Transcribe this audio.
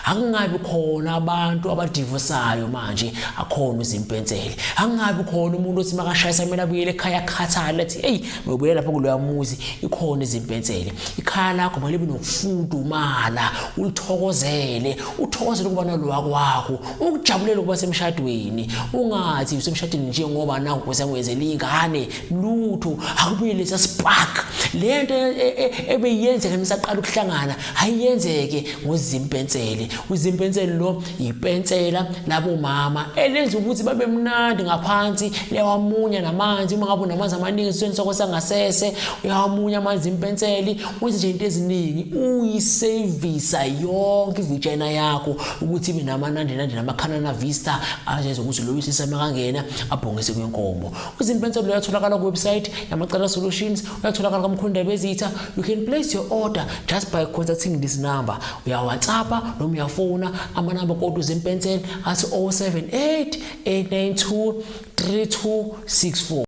Akungabi khona abantu abadivosayo manje, akhona uzimpensele. Akungabi khona umuntu othi makashayisa kumele abuyele ekhaya akhathale athi eyi ngiyobuyela lapho kuloya muzi. Ikhona izimpensele. Ikhaya lakho malibe nokufudumala, ulithokozele, uthokozele ukuba nalowa kwakho, ukujabulela ukuba semshadweni. Ungathi usemshadweni njengoba naku kusengwenzela ingane lutho, akubuye lesa spark lento ebeyenzeka nisaqala ukuhlangana, ayiyenzeke ngozimpensele. Uzimpensele lo ipensela labomama elenza ukuthi babe mnandi ngaphansi, liyawamunya namanzi. Uma ngabe unamanzi amaningi esisweni sakho sangasese, uyawamunya amanzi impenseli, wenze nje into eziningi, uyisevisa yonke ivagina yakho ukuthi ibe namanandi nandi namakhanana vista azenza ukuthi lo uyisisa makangena abhongise kwinkomo. Uzimpenseli uyatholakala ku-website Yamacala Solutions, uyatholakala kaMkhonda Bezitha. You can place your order just by contacting this number. Uyawhatsappa noma uyafona amanamba kodwa uzimpenseli athi 078 892 3264.